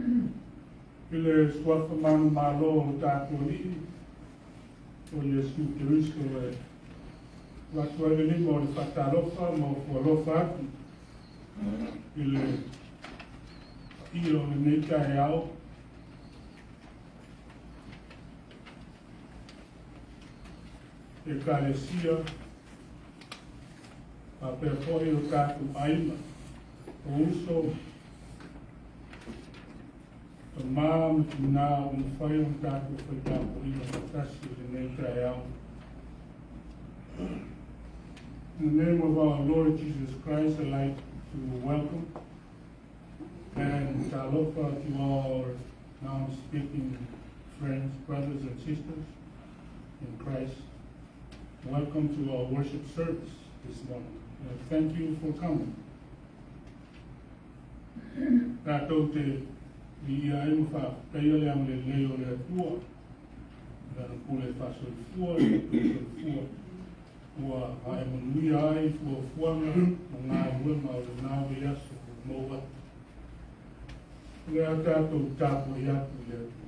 I le suafa manumalo o lo tatou Alii o Iesu Keriso e avatu ai le lima o le faatalofa ma ofo alofa atu i le paia o lenei taeao. Ekalesia, faapea foi o tatou aiga, o uso, tama ma tinā ua mafai ona tatou faitapuaiga faatasi i lenei taeao. In the name of our Lord Jesus Christ, I'd like to welcome and talofa to our non-speaking friends, brothers and sisters in Christ. Welcome to our worship service this morning. Thank you for coming. Tatou te viia ai ma faafetaia le agalelei o le Atua, lana pule faasoifua i lo outou soifua, ua ae manuia ai fuafuaga ma galuega o lena vaiaso ua mou atu. O le a tatou tapuai atu i le Atua.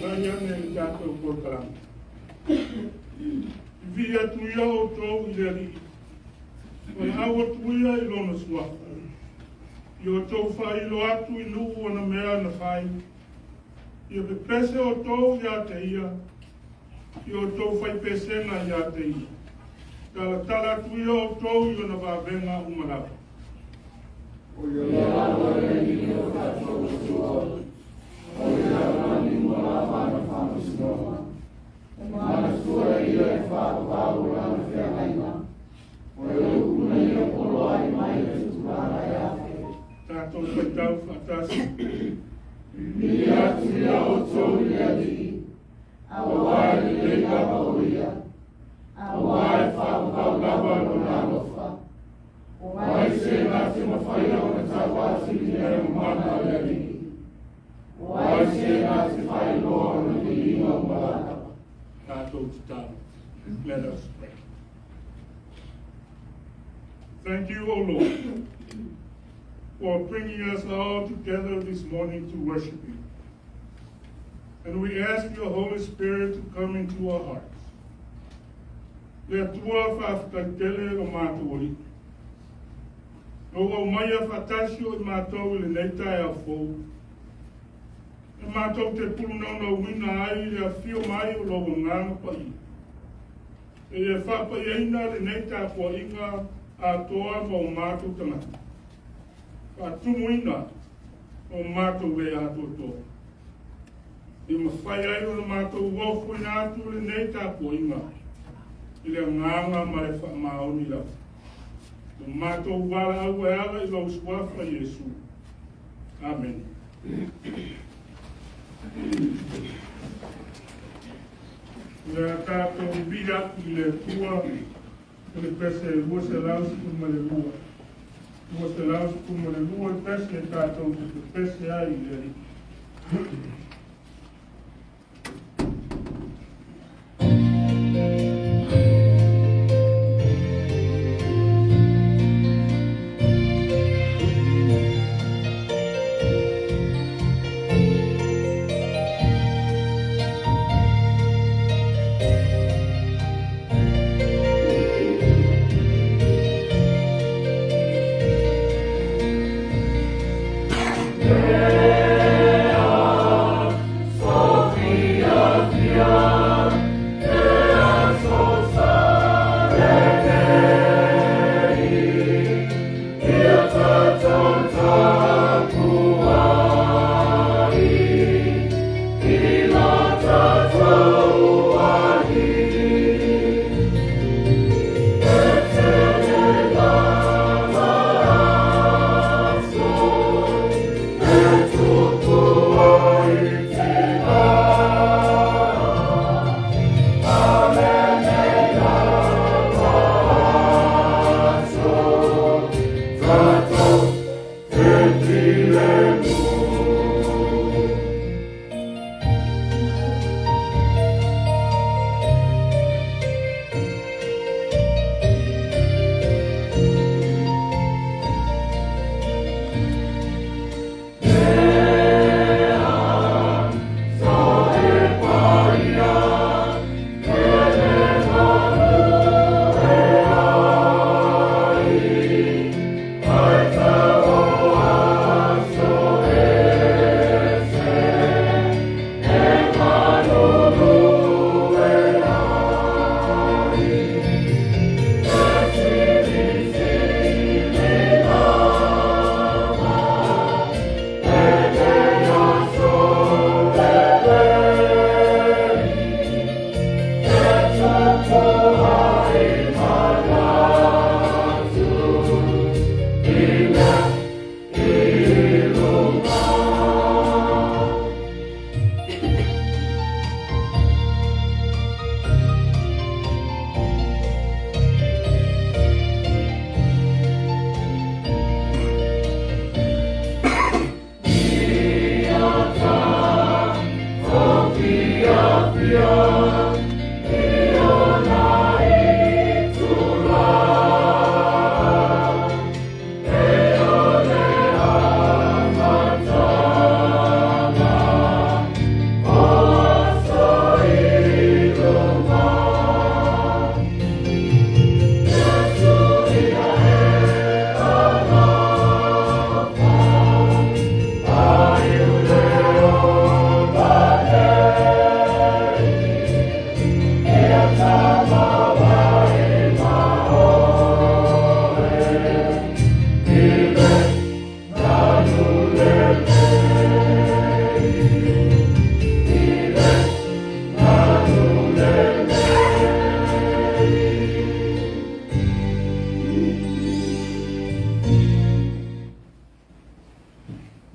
Mai ane le tatou polokalame. Vivii atu ia outou i le Alii, valaau atu ia i lona suafa. Ia outou faailo atu i nuu ona mea na fai. Ia pepese outou ia te ia, ia outou faipesega ia te ia. Talatala atu ia outou i ona vavega uma lava. O ia lava le Alii o tatou Atua, o ia lani ua lava ana faamasinoga. E manatua ia e faavavau o lana feagaiga. O le upu na ia poloai mai le tupulaga e afe. Tatou faitau faatasi. Vivii atu ia outou i le Alii, aua e lelei lava o ia, aua e faavavau lava lona alofa. O ai se na te mafaia ona tauatili le mamana o le Alii? O ai se na te faailoa ona viiga uma lava? Tatou tatalo. Let us pray. Thank you, O Lord, for bringing us all together this morning to worship you. And we ask your Holy Spirit to come into our hearts. Le Atua faafetai tele lo matou Alii. Lou aumaia faatasi o i matou i lenei taeao fou. E matou te pulunaunauina ai le afio mai o lou Agaga Paia. E ia faapaiaina lenei tapuaiga atoa ma o matou tagata. Faatumuina o matou le atoatoa. Ia mafai ai ona matou ofoina atu lenei tapuaiga i le agaga ma le faamaoni lava. O matou valaau e ala i lou suafa Iesu. Amene. Le a tatou vivii atu i le Atua i le pese 212. 212 le pese tatou te pepese ai i le Alii.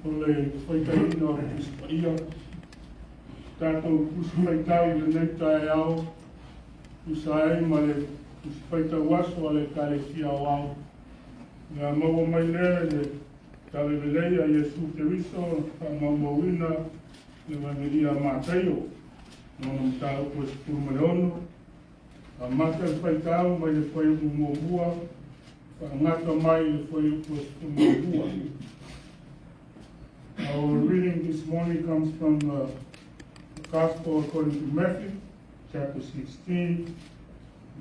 O le faitauina o le Tusi Paia, tatou Tusi Faitau i lenei taeao, tusa ai ma le Tusi Faitau Aso a le Ekalesia Aoao. Le a maua mai lea i le Talalelei a Iesu Keriso faamaumauina le Evagelia a Mataio, lona mataupu e 16, amata le faitau mai le fuaiupu muamua, faagata mai le fuaiupu e 12. Our reading this morning comes from the Gospel according to Matthew, chapter 16.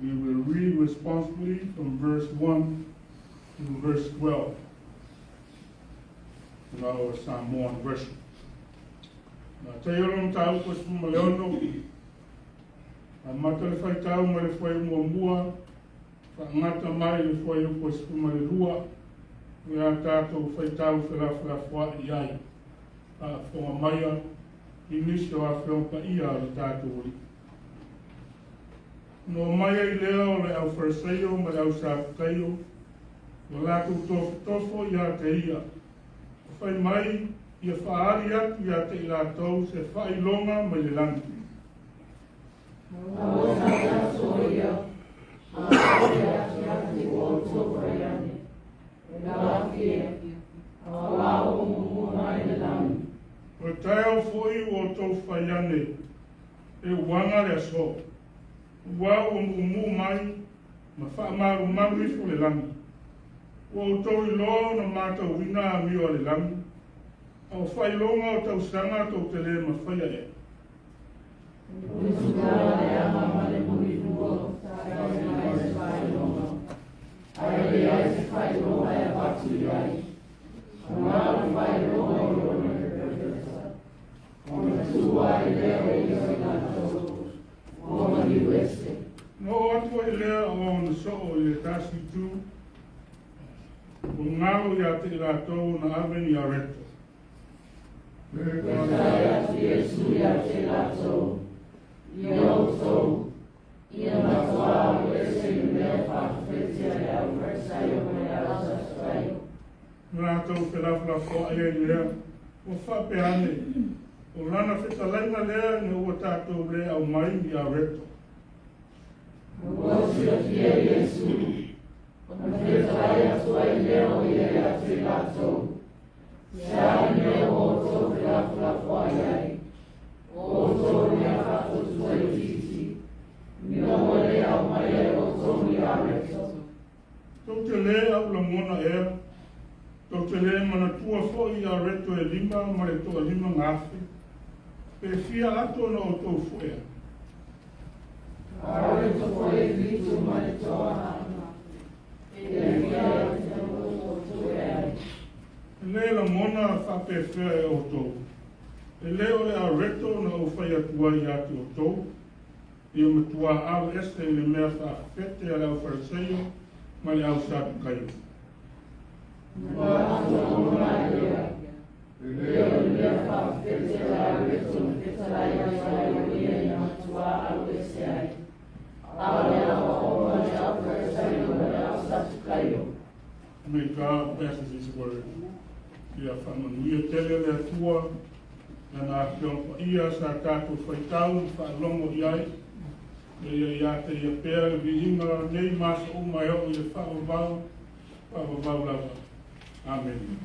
We will read responsively from verse 1 to verse 12 in our Samoan version. Mataio lona mataupu e 16, amata le faitau mai le fuaiupu muamua, faagata mai le fuaiupu e 12, o le a tatou faitau felafolafoai ai. Faafofoga maia i nisi o Afioga Paia a le tatou Alii. Na omai ai lea o le au Fariseio ma le au Satukaio, ua latou tofotofo ia te ia, fai mai ia faaali atu ia te i latou se faailoga mai le lagi. Aua sa te aso ia, a o te atiati ua outou fai ane, e lafie, a o la o mumu mai le lagi. O le taeao foi ua outou fai ane, e uaga le aso, aua ua mumu mai ma faamalumalu ifo le lagi. Ua outou iloa ona matauina amio a le lagi, a o faailoga o tausaga tou te le mafaia ea. O le tula le aga ma le mulilua, sa e mai se faailoga. Ae leai se faailoga e avatu i ai. A na o le faailoga o Iona le perofeta. Ona tua ai lea o ia i latou, ua maliu ese. Na oo atu ai lea o ona soo i le tasi itu, ua galo ia te i latou ona ave ni areto. Fetai atu Iesu ia te latou, ia outou, ia matuā alu ese i mea faafefetea le au Farisaio ma le au Satukaio. Na latou felafolafoai ai lea, ua faapea ane, o lana fetalaiga lea ina ua tatou le aumai ni areto. Ua silafia e Iesu, o Ona fetalai atu ai lea o ia ia te i latou, Se a le mea ua outou felafolafoai ai, o outou o ni faatuatua itiiti, i le mea ua le aumaia e outou ni areto? Tou te lē aulagona ea? Tou te lē manatua foi i areto e lima ma le 5000? Pe fia ato na outou fu'ea? O areto foi e 7 ma le toaga, pe fia ato na outou fu'e ai? E lē lagona faapefea e outou, e lē o le areto na ou fai atu ai ia te outou, ia matuā alo ese i le mea faafefete a le aufariseio ma le au Satukaio. Ona latou lagona ai lea, e le o le mea faafefete a le areto na fetalai atu ai o ia ia matuā alo ese ai, a o le aoaoga a le aufariseio ma le au Satukaio. May God bless His word. Ia faamanuia tele le Atua, Lana Afioga Paia sa tatou faitau ma faalogo i ai. Ia ia te ia pea le viiga nei ma aso uma e oo i le faavavau, faavavau lava. Amene.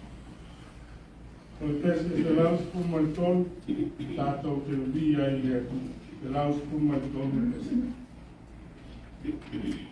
O le pese 113, tatou te vivii ai i le Atua. 113 le pese.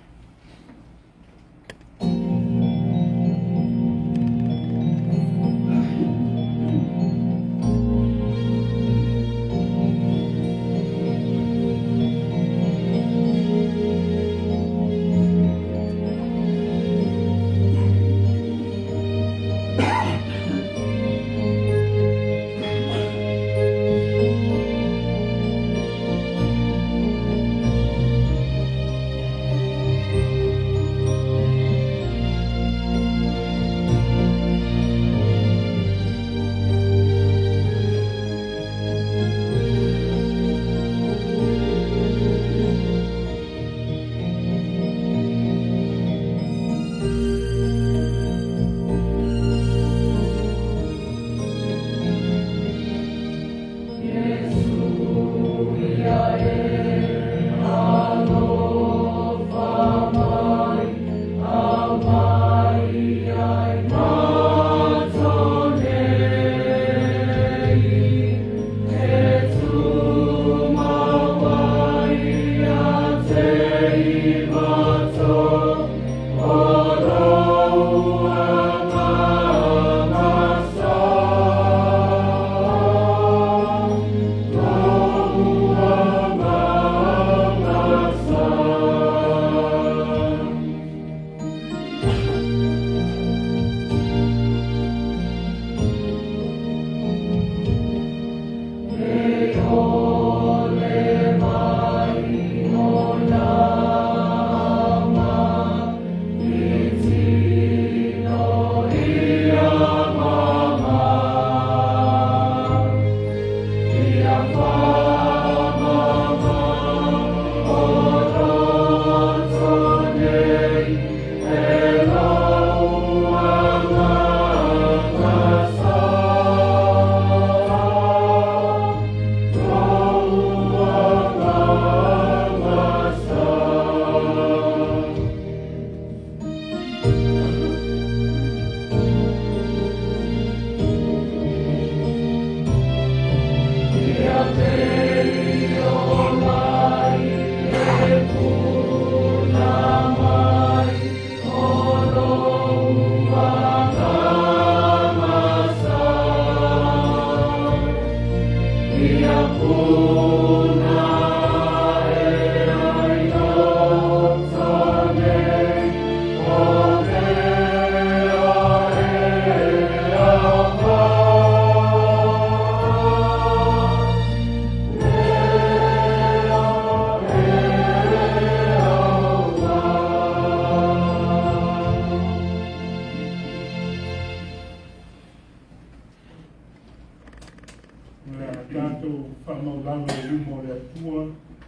O le a tatou faamaulalo i luma o le Atua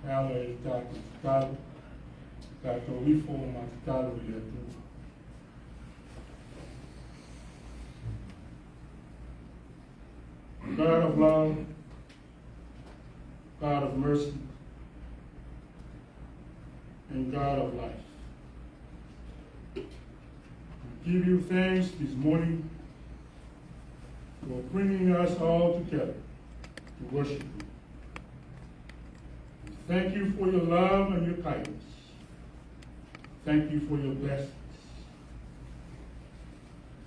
e ala i le tatou tatalo. Tatou ifo ma tatalo i le Atua. God of love, God of mercy, and God of life. Give you thanks this morning for bringing us all together to worship you. Thank you for your love and your kindness. Thank you for your blessings.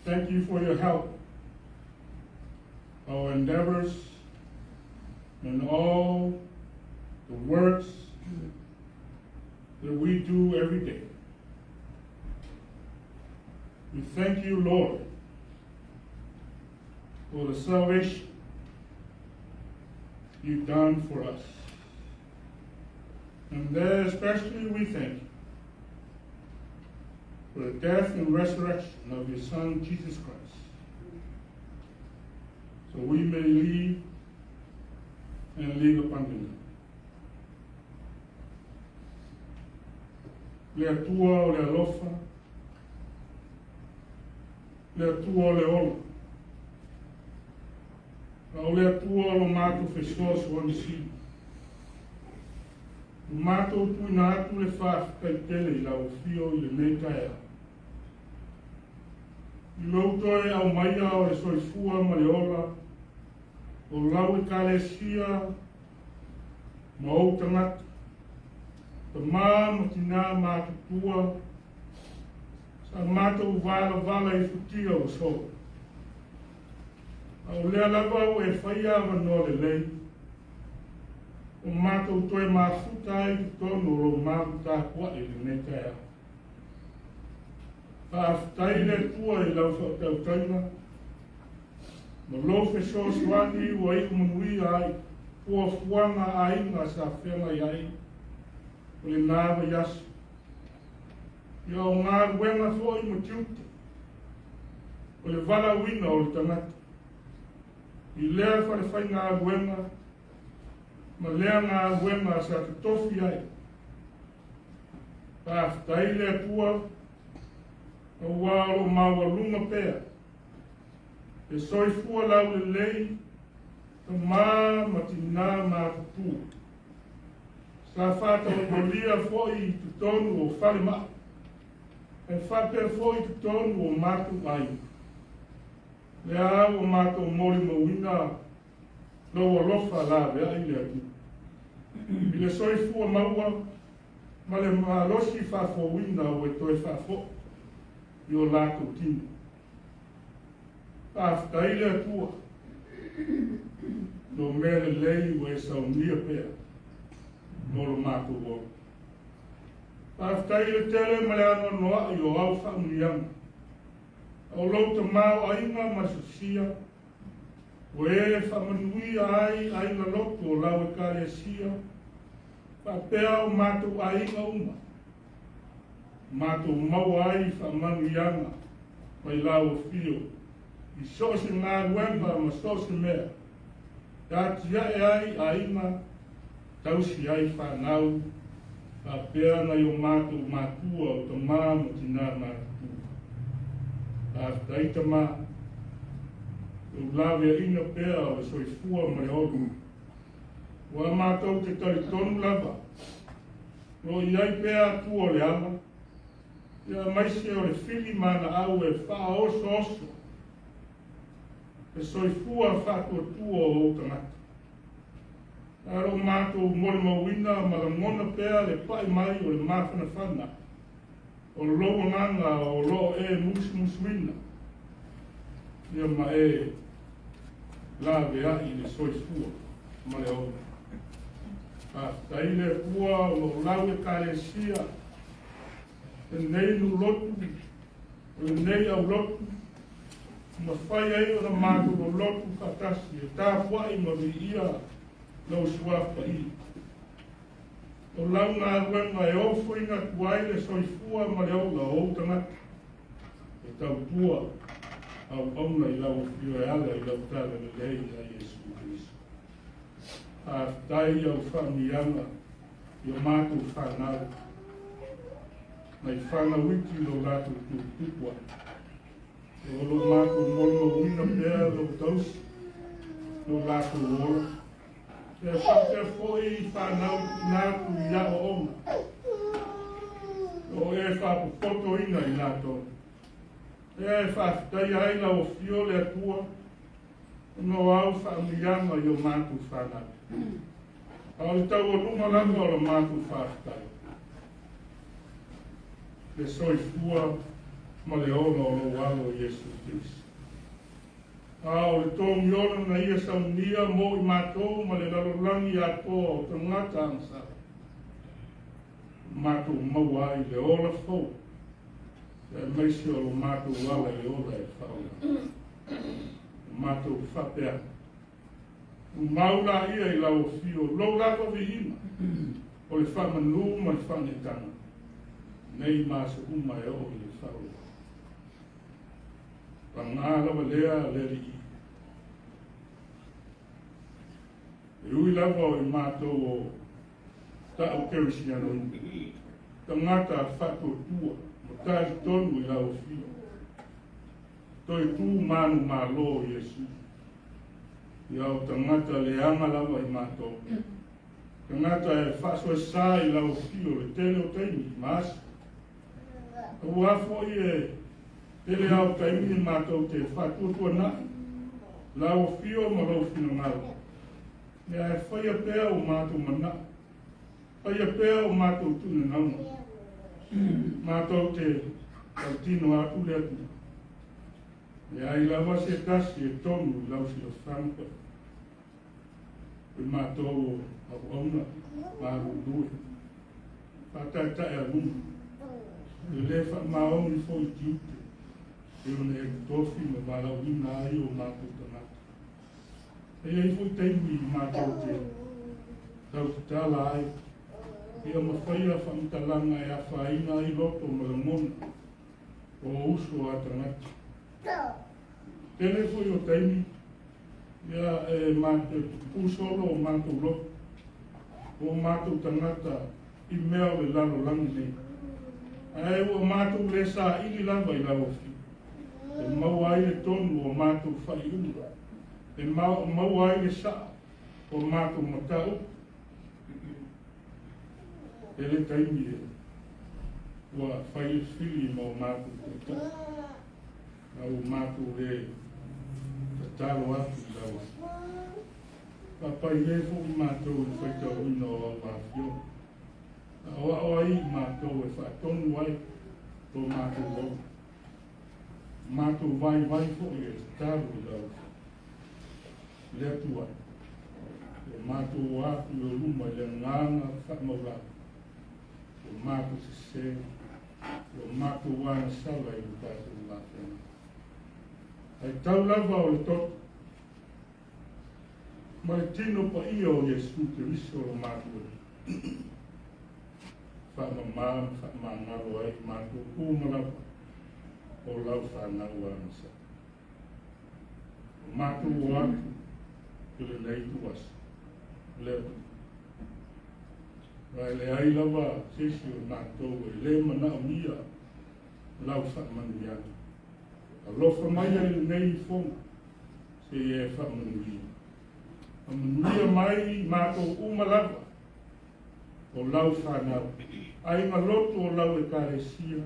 Thank you for your help, our endeavors, and all the works that we do every day. We thank you, Lord, for the salvation you've done for us. And there especially we thank you for the death and resurrection of your Son, Jesus Christ, so we may live and live abundantly. Le Atua o le alofa, le Atua o le ola, a o le Atua o lo matou fesoasoani sili. Ua matou tuuina atu le faafetai tele i lau Afio i lenei taeao. I lou toe aumaia o le soifua ma le ola o lau Ekalesia ma ou tagata, tamā ma tinā matutua, sa matou valavala i futia ua sola. A o lea lava ua e faia avanoa lelei, ua matou toe mafuta ai i totonu o lou malu tapuai i lenei taeao. Faafetai le Atua i lau faatautaiga ma lou fesoasoani ua iu manuia ai fuafuaga a aiga sa feagai ai o lena vaiaso. Ia o galuega foi ma tiute o le valaauina o le tagata i lea falefaigaluega ma lea galuega sa totofi ai. Faafetai le Atua, aua o lo o maualuga pea le soifua laulelei, tamā ma tinā matutua. Sa faataotolia foi i totonu o falemai, e faapea foi i totonu o matou aiga. Lea ua matou molimauina lou alofa laveai le Atua i le soifua maua ma le malosi faafouina ua toe faafoi i o latou tino. Faafetai le Atua no mea lelei ua e saunia pea mo lo matou ola. Faafetai le tele ma le anoanoai o au faamanuiaga, o lou tamaoaiga ma le sosia, ua e faamanuia ai aiga lotu o lau Ekalesia, faapea o matou aiga uma, matou maua ai faamanuiaga mai lau afio i so o se galuega ma so o se mea, e atiae ai aiga, tausi ai whanau, faapea nai o matou matua o tamā ma tinā matutua. Faafetai tamā, lou laveaiina pea o le soifua ma le ola. Ua matou te talitonu lava, o lo o i ai pea Atua o le ala, ia aemaise o le fili ma ana au e faaosooso le soifua faatuatua o ou tagata. Ae o lo o matou molimauina ma lagona pea le pai mai o le mafanafana o lou agaga o lo o e musumusuina, ia ma e laveai i le soifua ma le ola. Faafetai le Atua o lo o lau Ekalesia lenei nuu lotu, o lenei aulotu, mafai ai ona matou lolotu faatasi e tapuai ma viia lou suafa paia. O lau galuega e ofoina atu ai le soifua ma le ola o ou tagata e tautua auauna i lau afio e ala i lau talalelei ia Iesu Keriso. Faafetai au faamanuiaga i o matou fanau, nai fanau iti lo latou tuputupu ai. O lo matou molimauina pea lou tausi, lo latou ola. E faapea foi fanau tuuina atu i aoaoga, o e faapopotoina i latou. Lea e faafetaia ai lau Afio le Atua ona o āu faamanuiaga i o matou fanau. A o le taualuga lava o la matou faafetai, le soifua ma le ola o lou Alo Iesu Keriso. A o le togiola na ia saunia mo i matou ma le lalolagi atoa o tagata agasala, matou maua ai le ola fou, aemaise o lo matou ala i le ola e faaola. O matou faapea, tumau laia i lau afio, lou lava viiga, o le faamanu ma le faaneetaga, nei ma aso uma e oo i le faaola. Paga lava lea le Alii. E ui lava o i matou o ta'u kerisiano, tagata faatuatua ma talitonu i lau afio, toe tu manumalo Iesu. Ia o tagata leaga lava i matou, tagata e faasoesa i lau afio le tele o taimi ma aso. Auā foi e tele lava o taimi matou te faatuatuanai lau afio ma lou finagalo, ia e faia pea o matou manao, faia pea o matou tuunanauga, matou te tautino atu le Atua. Leai lava se tasi e tonu i lau silafaga paia. O i matou o auauna malulue, faataitai a luma, e le faamaoni foi tiute, e ona e tofi ma valaauina ai o matou tagata. E i ai foi taimi i matou te tautatala ai, ia mafaia faamatalaga e afaina ai loto ma lagona o uso a tagata. Tele foi o taimi, ia e matou tupu solo o matou loto, o matou tagata i mea o le lalolagi nei. Ae ua matou le saili lava i lau afio, e maua ai le tonu o matou faaiuga, e maua ai le saa o matou mataupu. Tele taimi e ua fai le fili ma o matou taitai, a ua matou le tatalo atu i lau afio. Faapaile foi matou i le faitauina o au afioga, aoao ai i matou e faatonu ai lo matou ola, matou vaivai foi e tatalo i lau afio. Le Atua, o matou o atu i o luma i le agaga faamaulalo, o matou sese, o matou agasala i lo tatou vafeagai. Ae tau lava o le toto ma le tino paia o Iesu Keriso lo matou Alii, faamama ma faamagalo ai matou uma lava o lau fanau agasala. O matou o atu i lenei ituaso, le Atua. Aua e leai lava se isi o matou e le manaomia lau faamanuiaga. Alofa mai i lenei ifoga, seia e faamanuia. Faamanuia mai matou uma lava o lau fanau, aiga lotu o lau Ekalesia,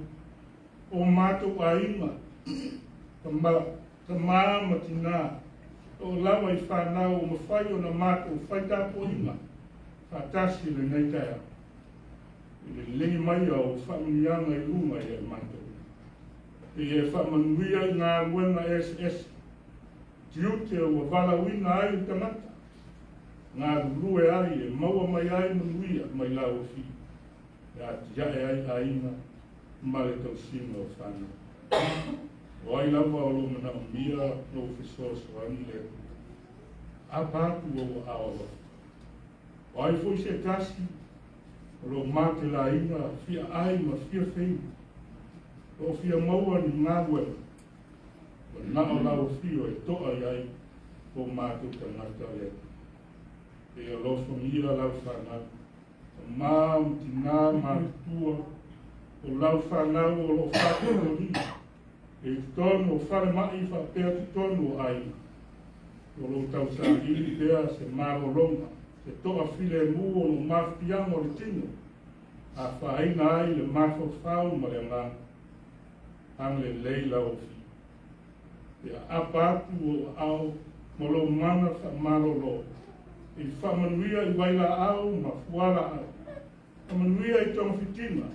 o matou aiga, tama ma tinā, o lava i fanau o mafai ona matou faitapuaiga faatasi i lenei taeao. I le lelei mai o faamanuiaga i luga ia i matou. Ia e faamanuia i galuega eseese, tiute ua valaauina ai le tagata, galulue ai e maua mai ai manuia mai lau afio, e atiae ai aiga ma le tausiga o fanau. O ai lava o lo manaomia lou fesoasoani le Atua, apa atu ou aao alofa. O ai foi se tasi o lo matelaina fia ai ma fia feinu, o fia maua ni galuega, ua nao lau afio e to'a i ai o matou tagata le Atua. E alofagia lau fanau, tama ma tinā matutua, o lau fanau o lo faatotolia, e i totonu o falemai faapea totonu o aiga, o lo tausaili pea se malologa, se to'a filemu o lo mafatiaga o le tino, afaina ai le mafaufau ma le agaga. Agalelei lau afio. Ia aapa atu ou aao ma lou mana faamalolo e faamanuia i vailaau ma fualaau, faamanuia i togafitiga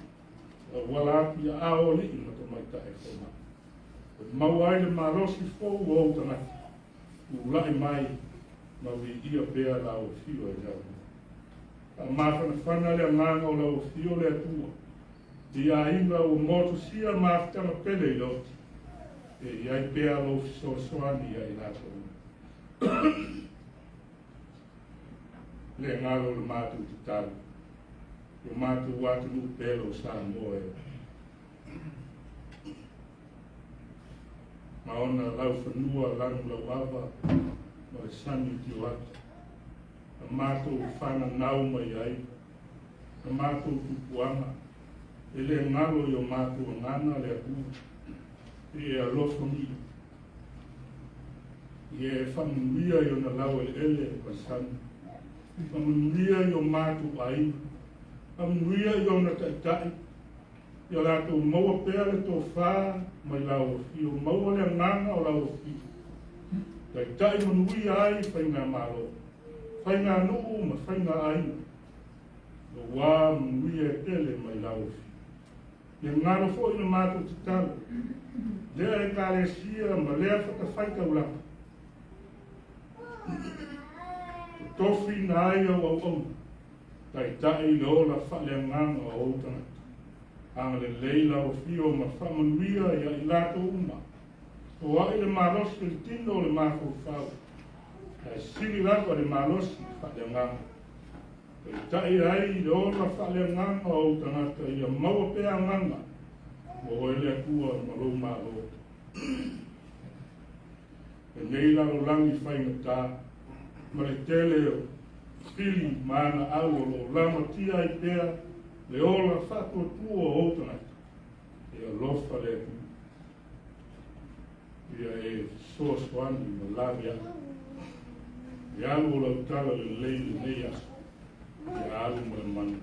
e auala atu i aao o alii ma tamaitai fomai. E maua ai le malosi fou o ou tagata, tulai mai ma viia pea lau afio e le Atua. Faamafanafana le agaga o lau afio le Atua i aiga ua motusia mafutaga pele i le oti, e i ai pea lou fesoasoani ia i latou. Le galo o le matou tatalo, i o matou atunuu pele o Samoa e. Ma ona laufanua lanu lauava ma le sani tioata, na matou fananau mai ai, na matou tupuaga, e le galo i o matou agaga le Atua, i e alofagia, i e faamanuia i ona laueleele ma le sami, faamanuia i o matou aiga, faamanuia i ona taitai, ia latou maua pea le tofa mai lau afio, maua le agaga o lau afio, taitai manuia ai faigamalo, faiganuu ma faigaaiga, ua manuia e tele mai lau afio. Le galo foi na matou tatalo, lea ekalesia ma lea fatafaitaulaga, totofi na ai au auauna, taitai i le ola faaleagaga o ou tagata. Agalelei lau afio ma faamanuia ia i latou uma, foai le malosi o le tino o le mafaufau, ae sili lava le malosi faaleagaga. Taitai ai i le ola faaleagaga o ou tagata ia maua pea agaga mo oe le Atua ma lou Malo. Lenei lalolagi faigata ma le tele o pili ma ana au o loo lamatia ai pea le ola faatuatua o ou tagata, e alofa le Atua. Ia e fesoasoani ma laveai. E alu o lau tala lelei lenei aso, ia alu ma le manu.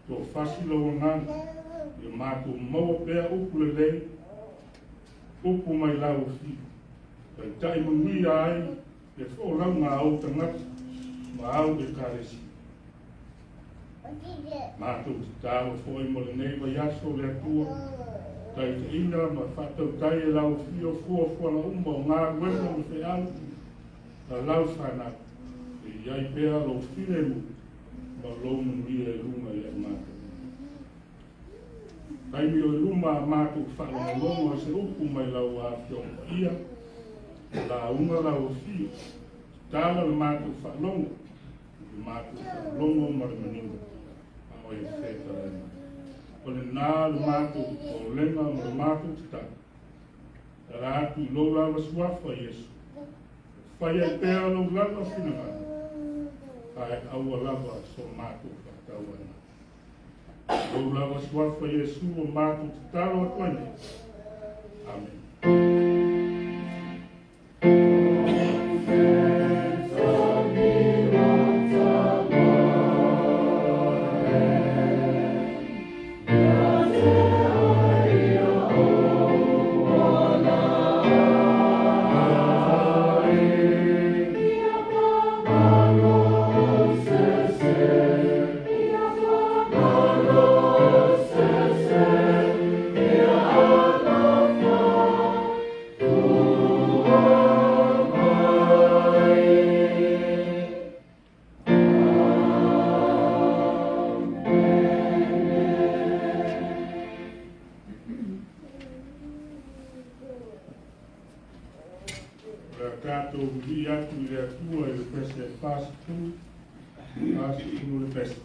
Toafasi lau agaga, ia matou maua pea upu lelei, upu mai lau afio. Taitai manuia ai le folauga a ou tagata ma au ekalesia. Matou tatalo foi mo lenei vaiaso le Atua, taitaiina ma faatautai e lau afio fuafuaga uma o galuega ma feau a lau fanau, e i ai pea lou filemu ma lou manuia i luga ia i matou. Taimi o i luma a matou faalogologo i se upu mai lau Afioga Paia, lauga lau afio, tatala le matou faalogo, le matou faalogo ma le manino, a o e fetalai mai. O lena le matou popolega ma le matou tatalo. Tala atu i lou lava suafa, Iesu. Fai ai pea lou lava finagalo, ae aua lava so matou faatauana. Lou lava suafa Iesu o matou tatalo atu ai nei. Amen. O le a tatou vivii atu i le Atua i le pese e 40, 40 le pese.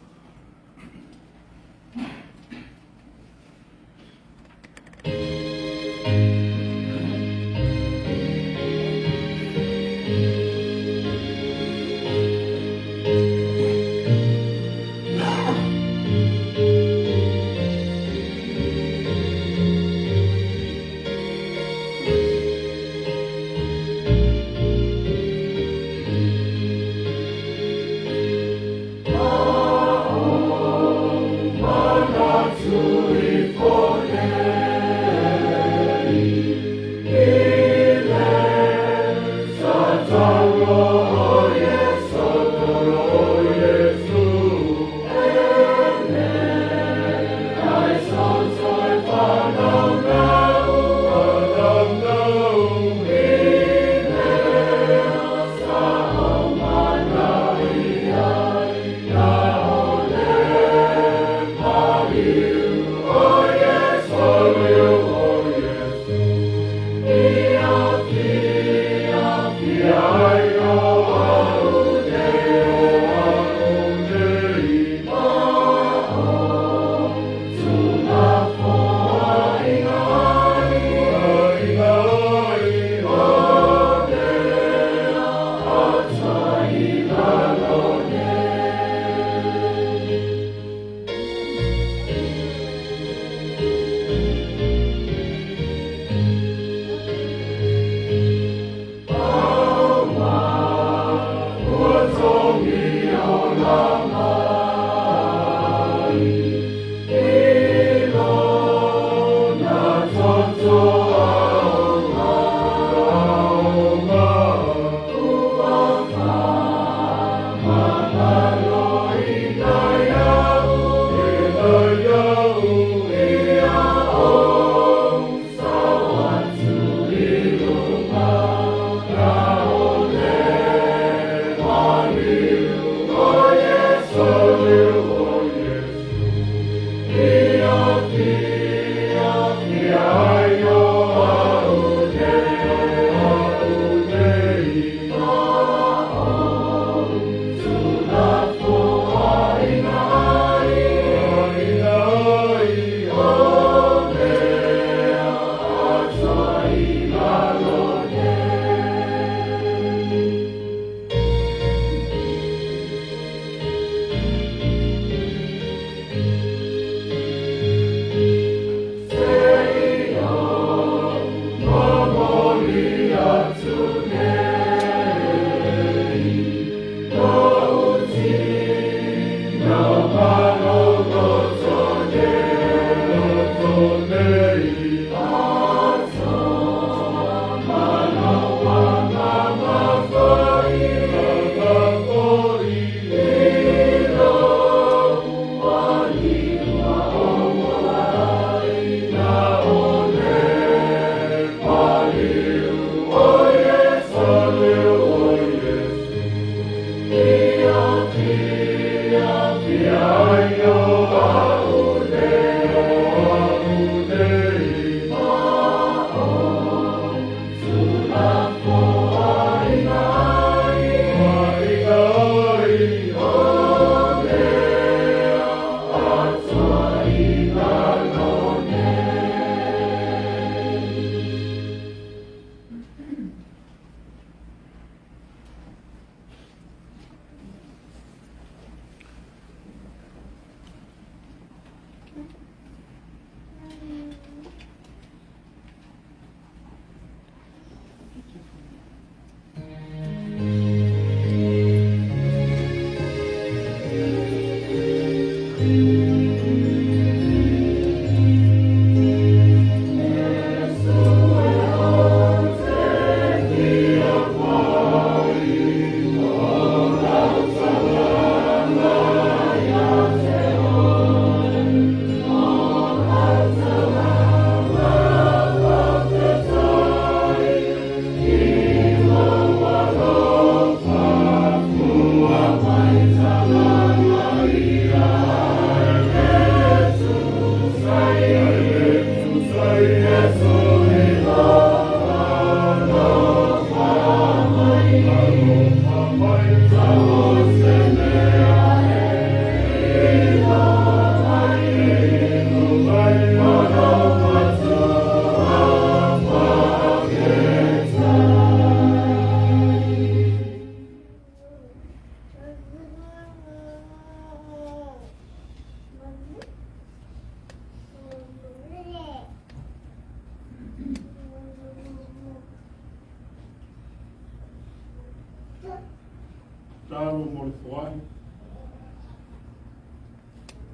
tatalo mo le foai.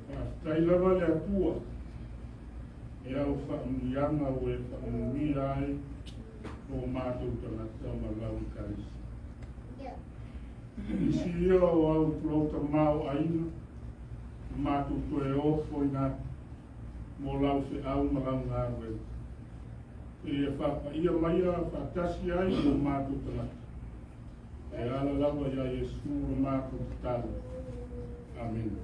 Faafetai lava le Atua i au faamanuiaga ua e faamanuia ai o matou tagata ma lau Ekalesia. Nisi ia o au lou tamaoaiga, na matou toe ofoina atu mo lau feau ma lau galuega. Seia faapaia maia faatasi ai ma o matou tagata. E ala lava iā Iesu le matou tatalo. Amene.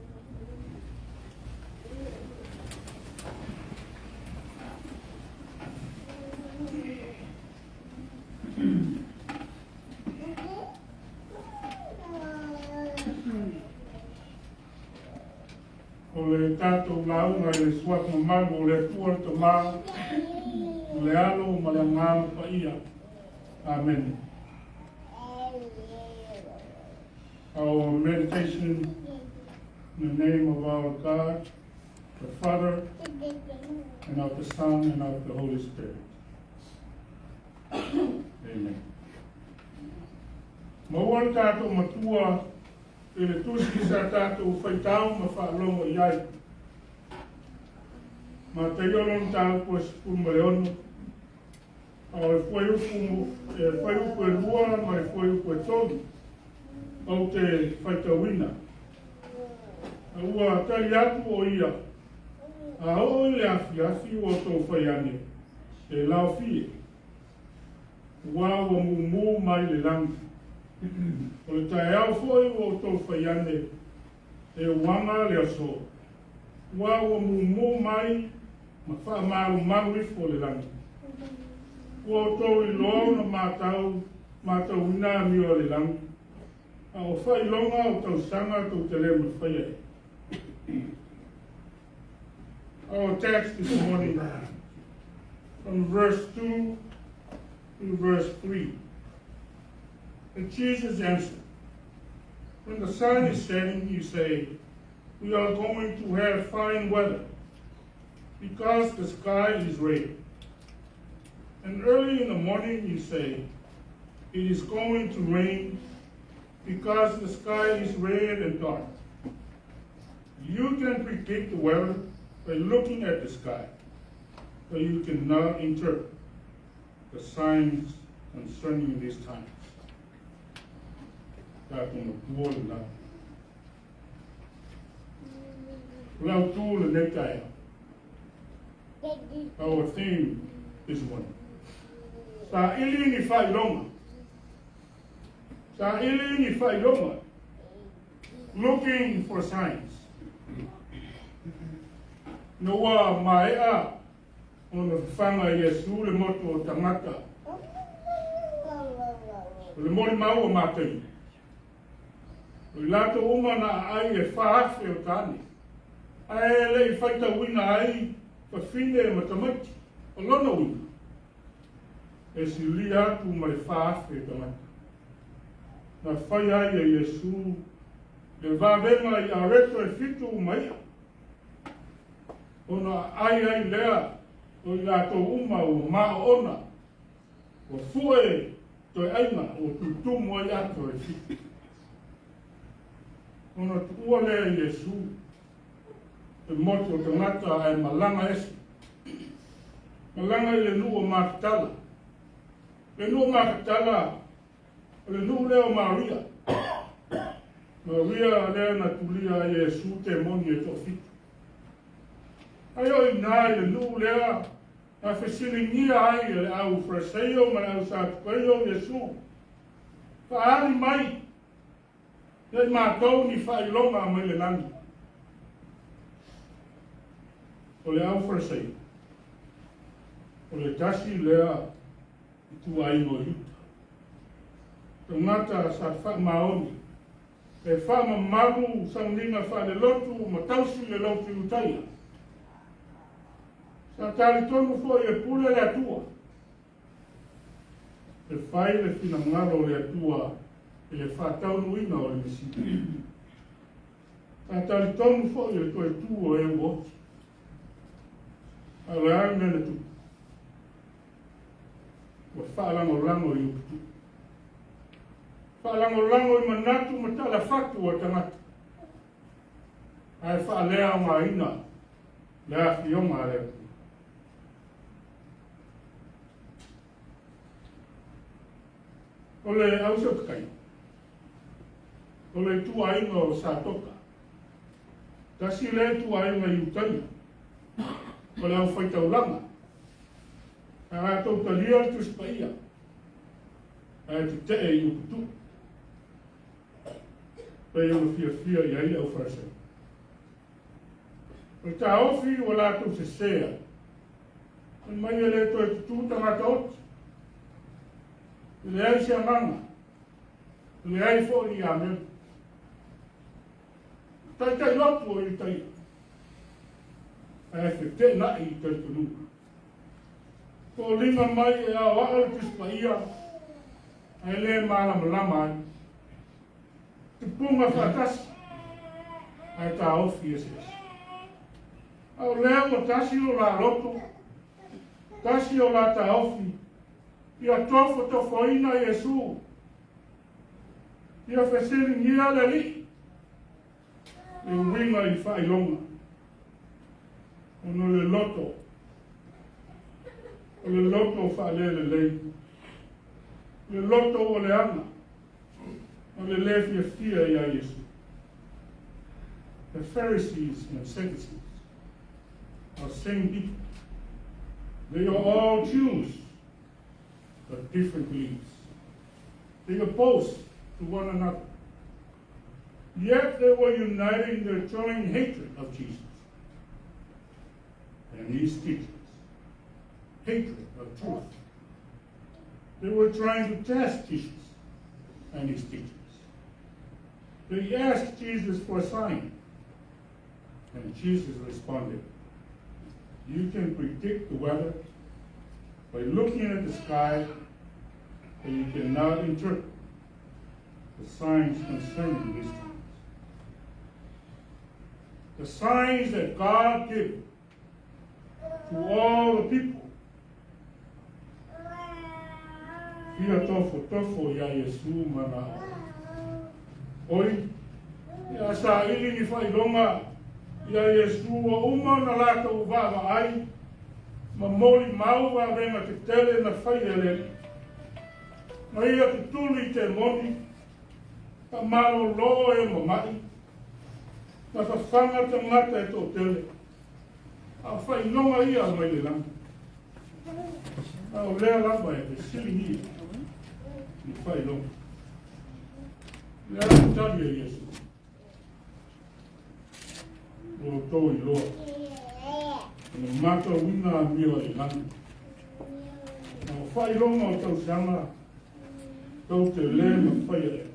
O le tatou lauga i le suafa mamalu o le Atua le Tama, ma le Alo ma le Agaga Paia. Amene. Our meditation in the name of our God, the Father, and of the Son, and of the Holy Spirit. Amen. Maua le tatou matua i le tusi sa tatou faitau ma faalogo i ai. Mataio lona mataupu e 16, a o le fuaiupu e fuaiupu e 2 ma le fuaiupu e 3 ou te faitauina. A ua tali atu o ia, a oo i le afiafi ua outou fai ane, e laofie, aua ua mumu mai le lagi. O le taeao foi ua outou fai ane, e uaga le aso, aua ua mumu mai ma faamalumalu ifo le lagi. Ua outou iloa ona matau, matauina amio a le lagi, a o faailoga o tausaga tou te le mafaia ai. Our text this morning from verse 2 to verse 3. And Jesus answered, When the sun is setting, you say, We are going to have fine weather, because the sky is red. And early in the morning, you say, It is going to rain, because the sky is red and dark. You can predict the weather by looking at the sky, but you cannot interpret the signs concerning these times. Tatou matua lena. O le autu lenei taeao. Our theme this morning. Saili ni faailoga. Saili ni faailoga. Looking for signs. Ina ua maea ona fafaga e Iesu le motu o tagata, o le molimau o Mataio, o i latou uma na aai e 4,000 o tane, ae le i faitauina ai fafine ma tamaiti. O lona uiga, e silia atu ma le 4,000 tagata. Na faia ai e Iesu le vavega i areto e fitu ma i'a, ona aai ai lea o i latou uma ua maoona, ua fue toe aiga ua tutumu ai ato e fitu. Ona tuua lea e Iesu le motu o tagata ae malaga ese. Malaga i le nuu o Makatala. Le nuu o Makatala, o le nuu lea o Maria. Maria lea na tulia ai e Iesu temoni e toafitu. Ai o i ina i le nuu lea na fesiligia ai e le au Fariseio ma le au Satukaio Iesu, Faaali mai ia i matou ni faailoga mai le lagi. O le au Fariseio, o le tasi lea ituaiga o Iuta. Tagata sa faamaoni e faamamalu sauniga faalelotu ma tausi le lotu Iutaia. Sa talitonu foi e pule le Atua e fai le finagalo o le Atua i le faataunuuina o le Mesia. Sa talitonu foi i le toe tu o e ua oti. A o le a le mea na tupu? Ua faalagolago i upu tuu. Faalagolago i manatu ma talafatu o tagata. Ae faaleaogaina le afioga a le Atua. O le ausetakai, o le ituaiga o Satoka. Tasi lea ituaiga Iutaia, o le aufaitaulaga. A latou talia le Tusi Paia, ae tetee i upu tuu. Pei ona fiafia i ai le auFarisai. O le taofi ua latou sesea, fai mai e le toe tutū tagata oti. E leai se agaga, e leai foi ni amelu. Taitai lotu o Iutaia, ae feteenai i talitonuga. Foliga mai e aoao le Tusi Paia, ae le malamalama ai. Tupuga faatasi, ae taofi eseese. A o lea ua tasi lo la loto, tasi o la taofi, ia tofotofoina Iesu, ia fesiligia le Alii, le uiga i faailoga, ona o le loto, o le loto faalelelei, le loto ua leaga, o le lē fiafia iā Iesu. The Pharisees and Sadducees are same people. They are all Jews, but different beliefs. They oppose to one another. Yet they were united in their joint hatred of Jesus and his teachings. Hatred of truth. They were trying to test Jesus and his teachings. They asked Jesus for a sign. And Jesus responded, You can predict the weather by looking at the sky, but you cannot interpret the signs concerning these times. The signs that God gives to all the people. Fia tofotofo iā Iesu manao. Oi, ia saili ni faailoga iā Iesu ua uma ona latou vaavaai ma molimau vavega tetele na faia e le Alii. Na ia tutuli i temoni, faamalōlō e mama'i, na fafaga tagata e toatele, a o faailoga ia mai le lagi. A o lea lava e fesiligia ni faailoga. O le a le tali a Iesu? Ua outou iloa o le matauina amio i lagi. A o faailoga o tausaga tou te lē mafaia e.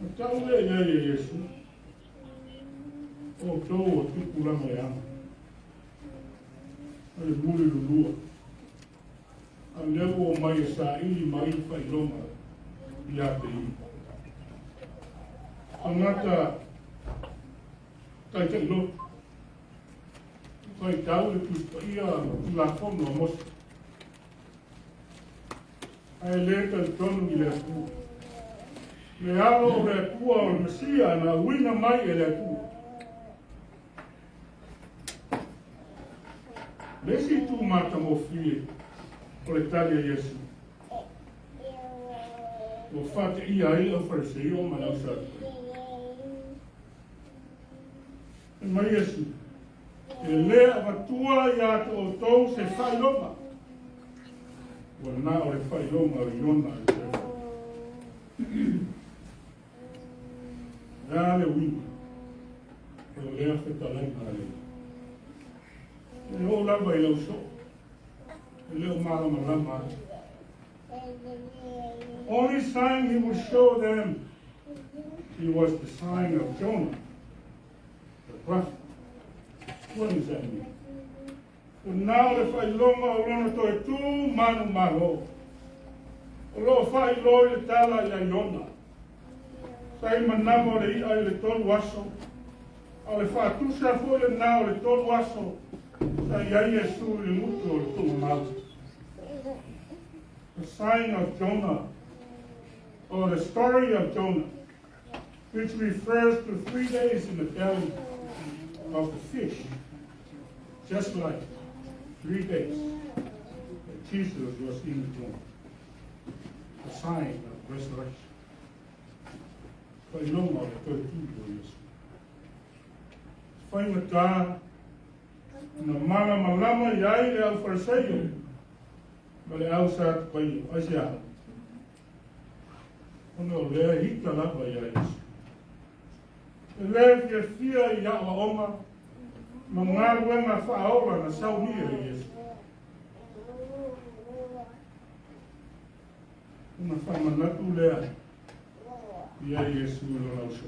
Na tau lea i ai e Iesu, o outou o tupulaga leaga, ma le muli lulua, a o lea ua omai e saili mai faailoga ia te ia. Tagata taitai lotu, faitau le Tusi Paia ma Tulafono a Mose, ae le talitonu i le Atua. Le alo o le Atua o le Mesia na auina mai e le Atua. Le isi itu matagofie o le tali a Iesu, ua faateia ai le auFariseio ma le auSatukaio. Fai mai Iesu, e lē avatua iā te outou se faailoga, ua na o le faailoga o Iona e le. O le a le uiga o lea fetalaiga a le E oo lava i lau soo, e le o malamalama ai. Only sign he would show them, he was the sign of Jonah, the prophet. What does that mean? Ua na o le faailoga o lona toe tū manumalo. O loo faailoa i le tala iā Iona. Sa i manava o le i'a i le 3 aso, a o le faatusa foi lenā o le 3 aso sa i ai Iesu i le gutu o le tuugamau. The sign of Jonah, or the story of Jonah, which refers to 3 days in the belly of the fish, just like 3 days that Jesus was in the tomb. The sign of resurrection. Faailoga o le toe tu o Iesu. Faigatā na malamalama i ai le au Fariseio ma le au Satukaio. Aisea? Ona o lea ita lava iā Iesu. E lē fiafia i aʻoaʻoga ma galuega faaola na saunia e Iesu. Ona faamanatu lea iā Iesu i lona uso.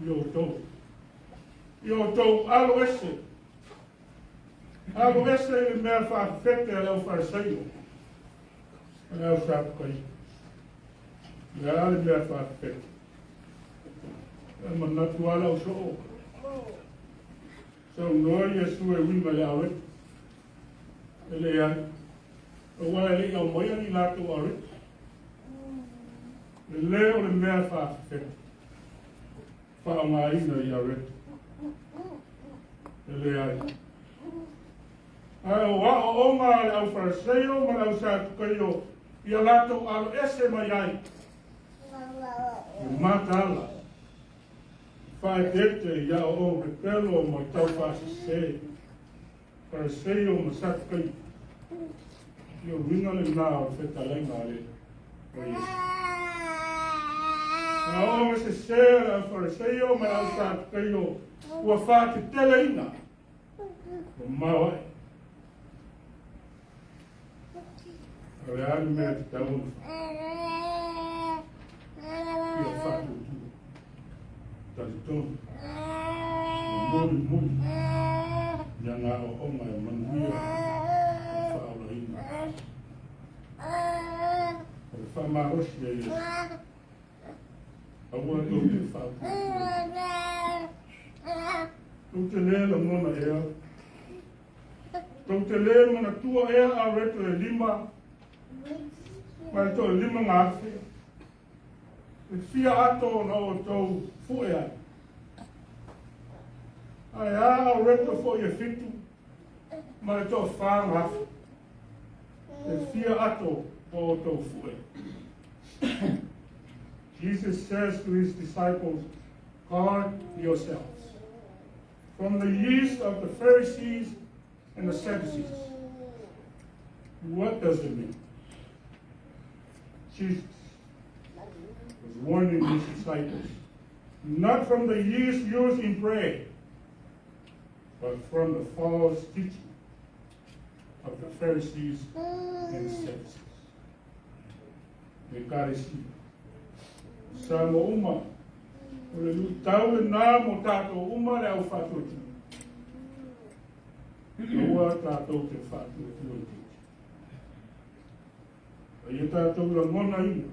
I outou. I outou alo ese. Alo ese i le mea faafefete a le au Fariseio. Ma le au Satukaio. Le a le mea faafefete. E manatu ala o soo. Saunoa Iesu e uiga i le aoreto. E leai. Aua e le i aumaia ni latou aoreto. E lē o le mea faafefete. Faaaogaina i aoreto. E leai. Ae o aʻoaʻoga a le au Fariseio ma le au Satukaio ia latou alo ese mai ai. E mataala. Faaeteete i aʻoaʻoga pepelo ma le taufaasese. Fariseio ma Satukaio. Ia uiga lenā o le fetalaiga a le o Iesu. Aʻoaʻoga sesē a le au Fariseio ma le au Satukaio ua faateteleina. Mamao aʻe. O le a le mea tatau ona fai? Ia faatuatua. Talitonu. Mulimuli. Ia ngā aʻoaʻoga e manuia o le faaolaina. O le faamalosi a Iesu. Aua tou te faatuatua. Tou te lē lagona ea. Tou te lē manatua ea aoreto e lima ma le 55,000. E fia ato na outou fue ai. Ae a aoreto foʻi e fitu ma le 4000. E fia ato o outou fue. Jesus says to his disciples, "Guard yourselves from the yeast of the Pharisees and the Sadducees." What does it mean? Jesus was warning his disciples not from the yeast used in bread, but from the false teaching of the Pharisees and Sadducees. Ekalesia. Samoa uma, o le luitau lenā mo tatou uma le au faatuatua. Aua tatou te faatuatua itiiti. A ia tatou lagonaina.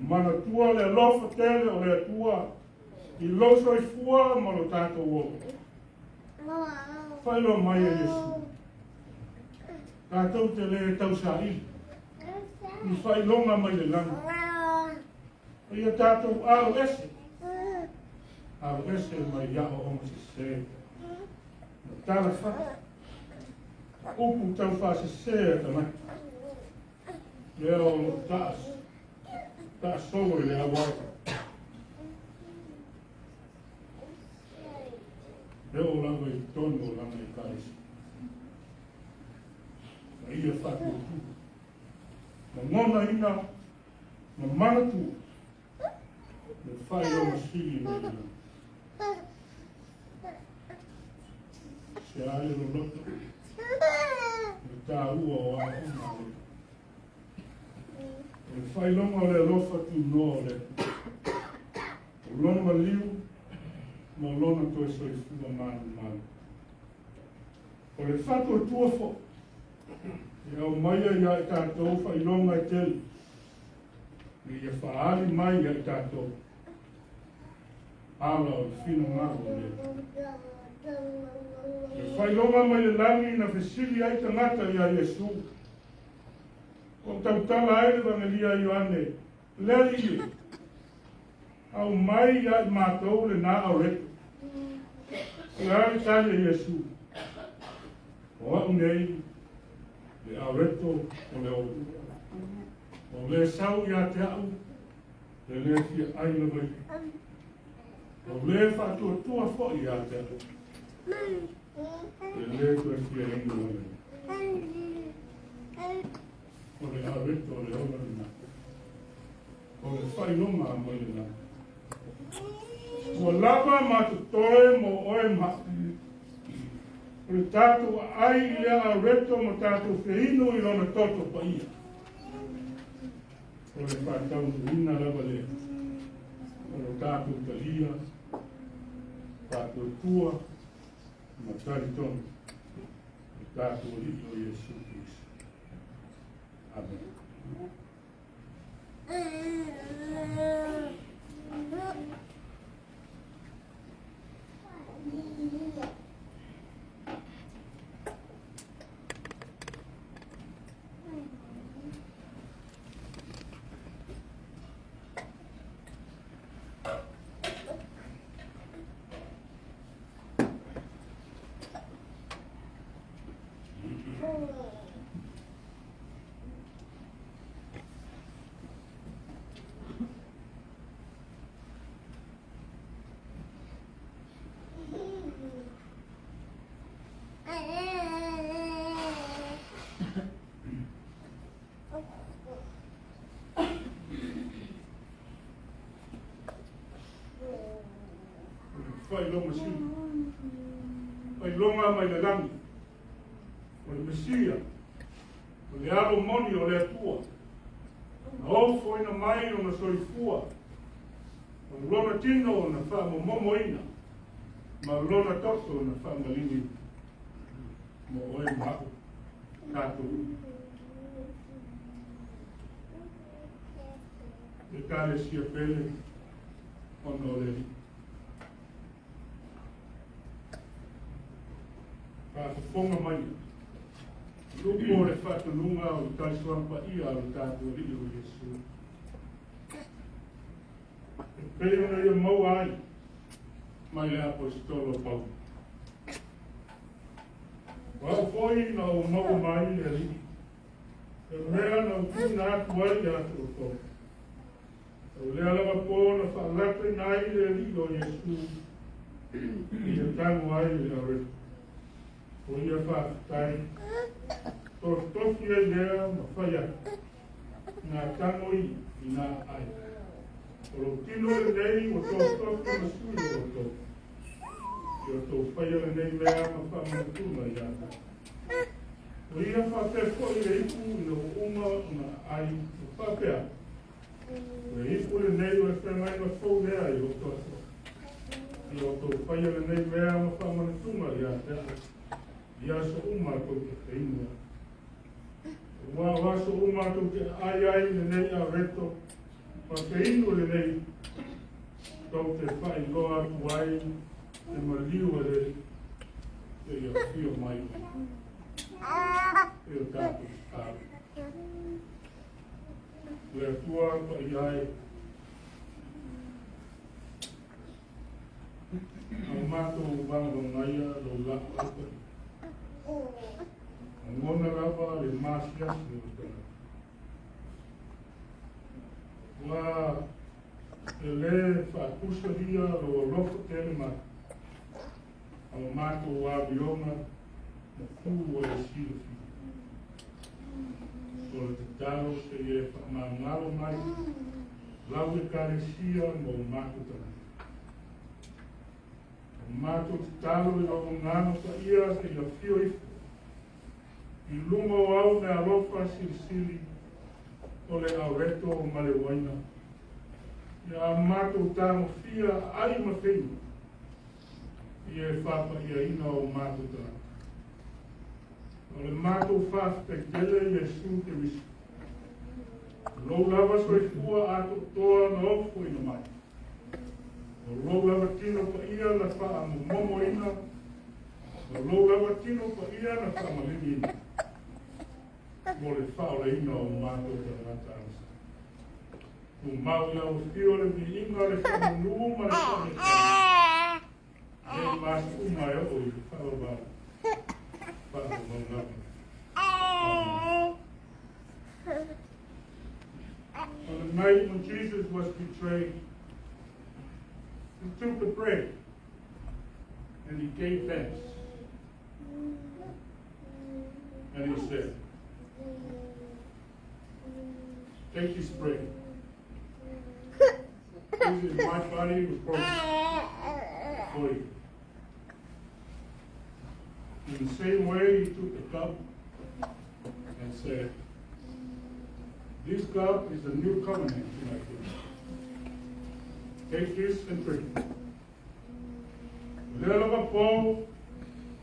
Manatua le alofa tele o le Atua i lou soifua ma lo tatou ola. Faailoa mai e Iesu. Tatou te lē tausaili. I faailoga mai le lagi. A ia tatou alo ese. Alo ese mai aʻoaʻoga sesē. Ma tala fatu. Upu taufaasesē a tagata. Lea o loo taasolo i le auala. E oo lava i totonu o lana Ekalesia. Ma ia faatuatua. Lagonaina ma manatua le faailoga sili mai le lagi. Se a le loloto le taua o aʻoaʻoga a le O le faailoga o le alofa tunoa o le Atua. O lona maliu ma lona toe soifua manumanu. O le faatuatua foʻi e aumaia iā i tatou faailoga e tele ina ia faaali mai iā i tatou ala o le finagalo o le Atua. Le faailoga mai le lagi na fesili ai tagata iā Iesu. O tautala ai le Evagelia a Ioane, Le Alii e, aumai ia i matou lenā aureto. O le a le tali a Iesu? O a'u nei le aureto o le ola. O le sau ia te a'u, e le fia ai lava ia. O le faatuatua foi ia te a'u, e le toe fia inu lava ia. O le aureto o le ola lenā. O le faailoga mai le lagi. Ua lava ma totoe mo oe ma a'u. O le tatou aai i lea aureto ma tatou feinu i lona toto paia. O le faataunuuina lava lea o lo tatou talia, faatuatua ma talitonu i le tatou Alii o Iesu Keriso. Amene. Faailoga sili, faailoga mai le lagi, o le Mesia, o le alo moni o le Atua, na ofoina mai lona soifua, o lona tino na faamomomoina, ma lona toto na faamaliliina, mo oe ma a'u, tatou uma. Ekalesia pele ona o le Alii. Faafofoga mai lupu o le faatonuga o le talisoaga paia a lo tatou Alii o Iesu. E pei ona ia maua ai mai le Aposetolo Paulo. O au foi na ou maua mai le Alii, e mea na ou tuuina atu ai ia te outou. O lea lava po na faalataina ai le Alii o Iesu, ia tago ai le aureto. O ia faafetai, tofitofi ai lea ma fai atu, nā tago i i nā ai. O lou tino lenei ua tofitofi ma sui o outou. Ia outou faia lenei mea ma faamanatuga ia te au. O ia faapea foi le ipu ina ua uma ona aai ma faapea atu, O le ipu lenei o le feagaiga fou lea i lou toto. Ia outou faia lenei mea ma faamanatuga ia te au i aso uma tou te feinu ai. Aua o aso uma tou te aai ai lenei areto ma feinu lenei ipu, tou te faailoa atu ai le maliu a le Alii seia afio mai o ia. E o tatou tatalo. Le Atua paia e, a o matou vagavagaia lou laau paia. Lagona lava le masiasi o le tagata. Ua e lē faatusalia lou alofa tele mai, a o matou amioga ma pū ua e silafia. O le tatalo seia e faamagalo mai lau Ekalesia ma o matou tagata. O matou tatalo i lou Agaga Paia seia afio ifo i luga o au meaalofa silisili o le aureto ma le uaina, ia matou tagofia ai ma feinu ia e faapaiaina o matou tagata. O le matou faafetai tele Iesu Keriso, o lou lava soifua atoatoa na ofoina mai, o lou lava tino paia na faamomomoina, o lou lava tino paia na faamaliliina. Mo le faaolaina o matou tagata. Tumau i lau afio le viiga, le faamanu ma le faamaisega, nei ma aso uma e oo i le faavavau, faavavau lava. Amene. On the night when Jesus was betrayed, he took the bread and he gave thanks. And he said, "Take this bread. This is my body was broken for you." In the same way, he took the cup and said, "This cup is the new covenant in my blood. Take this and drink it." O lea lava po,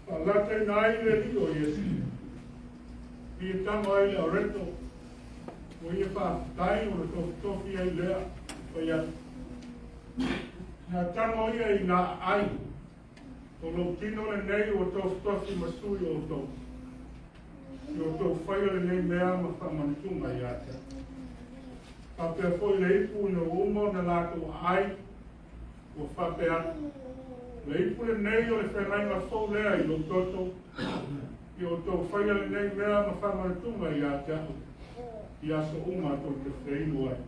faalataina ai le Alii o Iesu. I e tago ai le areto, ua ia faafetai ona tofitofi ai lea fai atu. Na tago ia i na aai, o lou tino lenei ua tofitofi ma sui o outou. I outou faia lenei mea ma faamanatuga ia te au. Faapea foi le ipu ina ua uma ona latou aai, ua faapea atu, le ipu lenei o le feagaiga fou lea i lou toto, i outou faia lenei mea ma faamanatuga ia te au, i aso uma tou te feinu ai.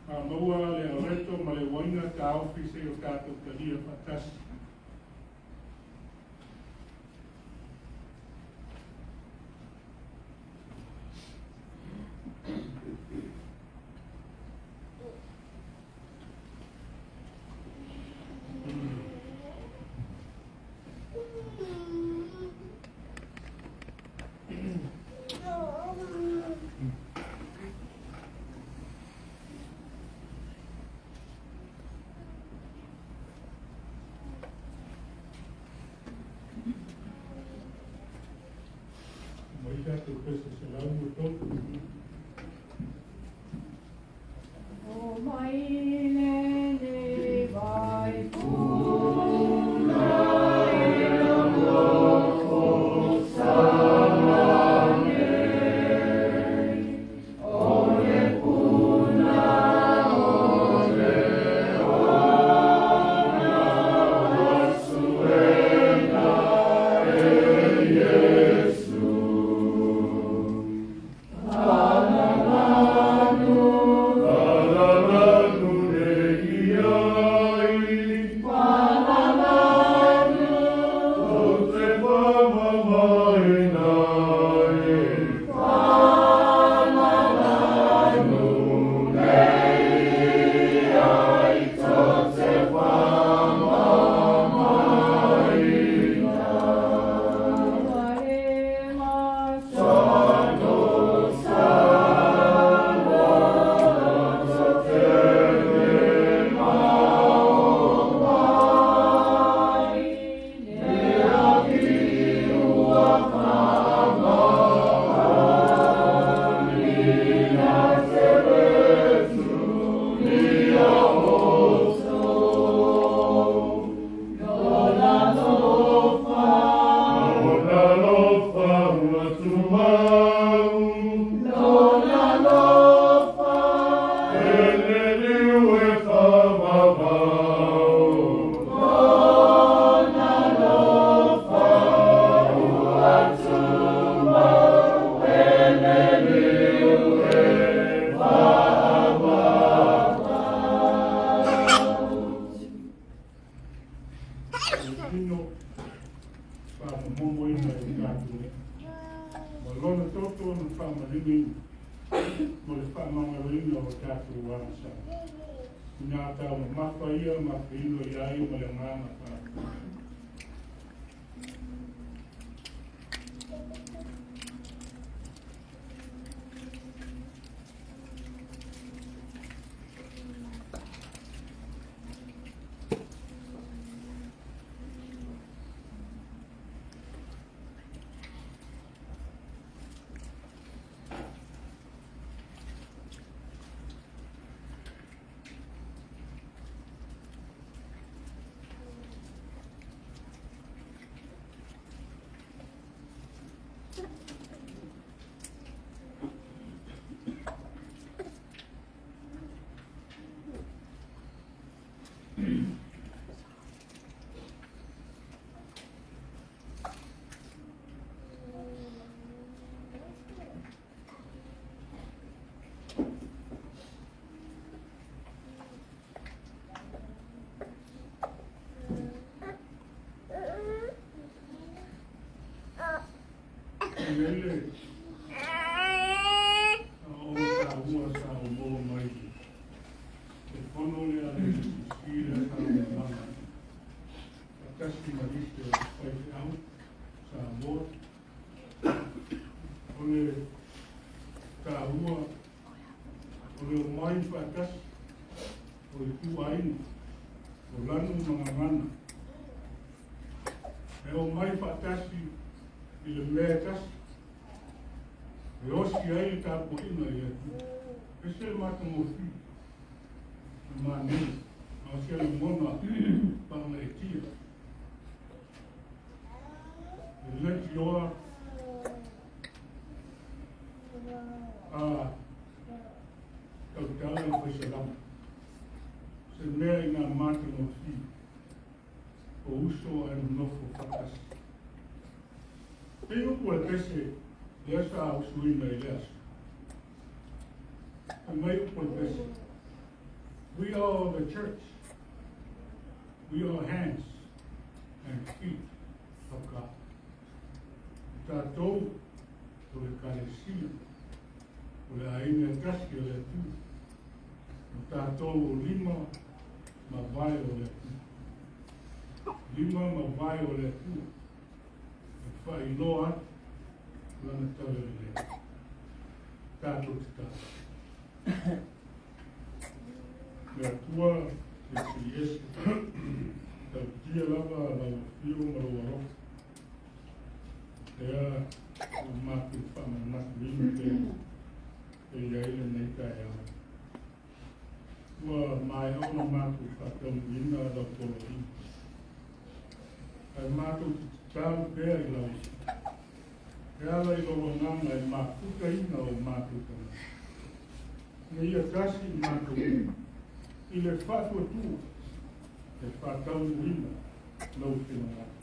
A maua le areto ma le uaina taofi seia o tatou talia faatasi. Mai tatou pese 103. O mai lenei vai puna e loko sa nei. O le puna o le ola ua suena e Iesu. Palalanu, Palalanu nei ai, palalanu, o te whamamaina e. Palalanu nei ai to te whamamaina. Sano, sano, to te mao mai, ne aki ua whamaoni na te wetu ia outou. Lona alofa, Lona alofa ua tumau, lona alofa, e le liu e whamamau. Lona alofa ua tumau, e le liu e whamamau. O le tino faamamomoina e o tatou nei. Ma lona toto na faamaligi mo le faamagaloina o tatou agasala. Ina taumamafa ia ma feilo ai ma le agaga faafetai. Lele o taua sa o moa mai te fono lea le sisi lea sa o mana faatasi ma nisi o faifeau Samoa o le taua o le omai faatasi o le ituaiga o lanu ma gagana e omai faatasi i le mea e tasi e osi ai le tapuaiga i le Atua. E ese le matagofie ma manaia, a o se lagona faagaeetia. E leitioa a tautala le faisalama se mea i ngā matagofie o uso ae nonofo faatasi. E upu a le pese lea sa usuina i le aso. Fai mai upu a le pese, "We are the church. We are hands and feet of God." O tatou o le Ekalesia, o le aiga e tasi o le Atua. O tatou o lima ma vae o le Atua. Lima ma vae o le Atua. E faailoa atu lana talalelei. Tatou tatalo. Le Atua Silisili Ese, tautia lava lau afio ma lou alofa. Lea ua matou faamanatuina pea e i ai lenei taeao. Ua maea ona matou faataunuuina lau poloaiga. Ae matou te tatalo pea i lau afio. E ala i lou agaga e mafutaina o matou tagata. Ina ia tasi i matou i le faatuatua e faataunuuina lau finagalo.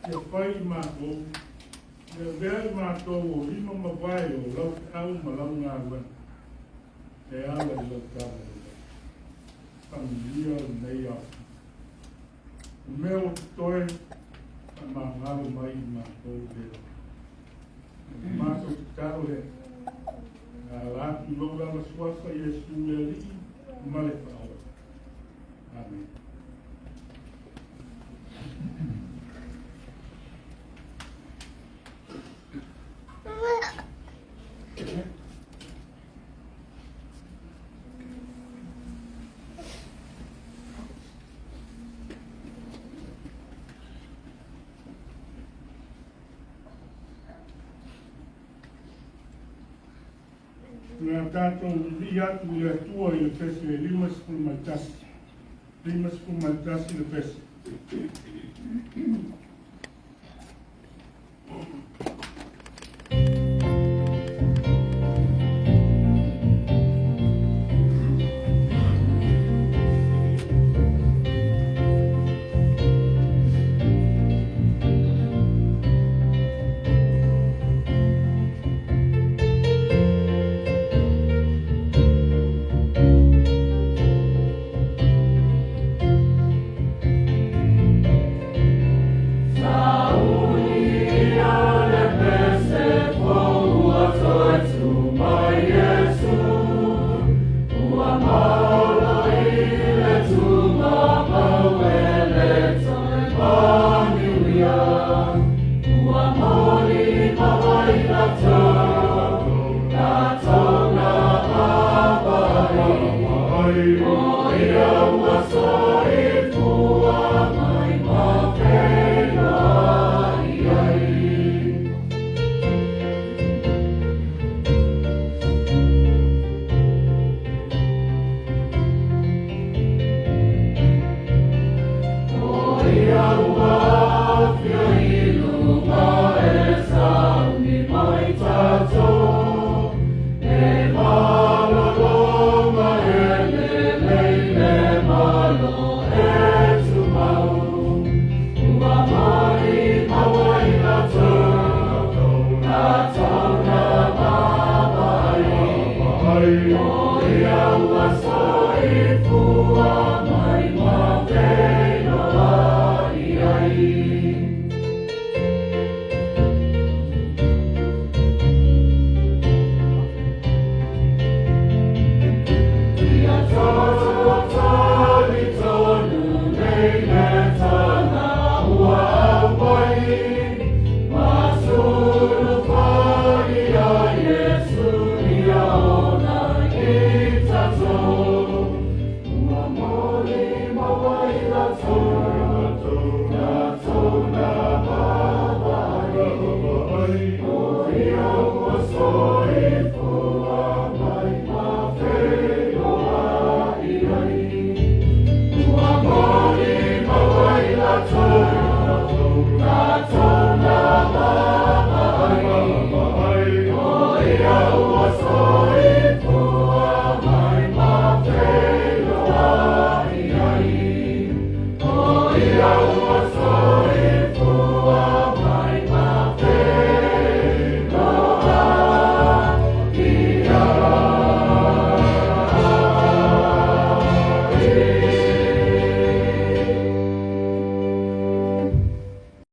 Ia fai i matou, ia avea i matou o lima ma vae o lau feau ma lau galuega e ala i lau talalelei. Faamanuia lenei ao. O mea ua totoe, faamagalo mai i matou lea. O matou tatalo lea, e ala atu i lou lava suafa Iesu le Alii ma le Faaola. Amene. O le a tatou vivii atu i le Atua i le pese e 51. 51 le pese.